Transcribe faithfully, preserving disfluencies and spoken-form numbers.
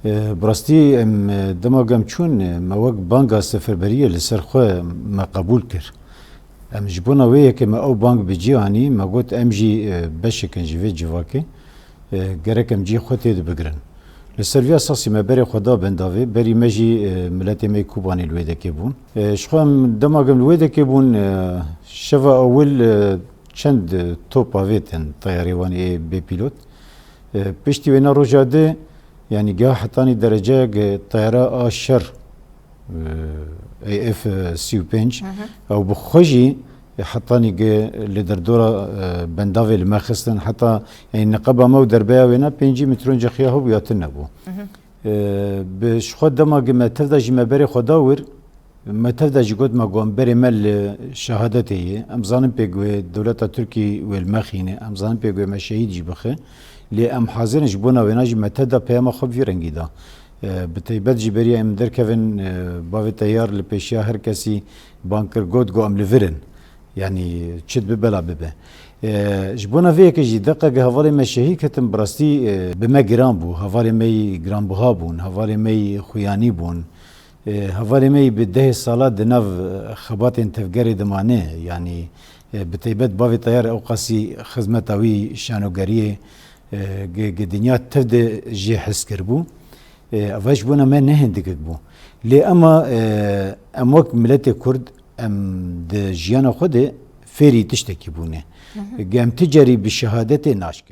E, bi rastî em, e, dema gem çûn, e, me wek banga seferberiyê li ser xwe me qebûl kir. Em ji bona wê yekê me ew bang bi cî anî, me got em jî, e, beşek in ji vê civakê, e, gerek em cihê xwe tê de bigirin. Li ser vî esasî me berê xwe da bendavê, berî me jî, e, miletê me yê Kobanê li wê dekê bûn. E, ji xwe em dema gem li wê dekê bûn, e, şeva ewil, e, çend, e, top avêtin teyarê wan ê bê pîlot. E, piştî wê na roja di, yanî geha hetanî dereceyek, e, teyara a şer, e, A F sî û pênc, Hı hı. ew bi xwe jî, e, hetanî ge li derdora, e, bendavê li me xistin, heta, yanî niqeba me û derbeya wê ne pêncî metron cexiya hebû ya tune bû. Hı hı. E, bi ji xwe dema ge me tev de jî me berê xwe da wir, me tev de jî got me got berê me li şehadetê ye. Em zanin pê guhê dewleta Tirkî wê li me xîne. Em zanin pê guhê me şehîd jî bixe. Lê em hazir in ji bona wêna jî me tev de peyama xwe bi vî rengî da. E, bi teybet jî beriya em derkevin, e, bavê teyar li pêşiya her kesî bang kir, got, got, em li vir in. Yanî çi dibe bela bibe. E, ji bona vê yekê jî deqeke hevalê me şehîd ketin, bi rastî, e, bi me giran bû. Hevalê me yî giranbuha bûn, hevalê me yî xuyanî bûn. E, hevalê me yî bi dehê sala di nav, e, xebatên tevgerê dimane. Yanî, e, bi teybet bavê teyar ewqasî xizmeta wî şanogeriyê, e, gi, gi dinya tev de jê hez kiribû. E, ev ji bona me ne hindikek bû. Lê ema, e, em wek miletê Kurd, em di jiyana xwe de fêrî tiştekî bûne. Hı hı. Em ti carî bi şehadetê naşk.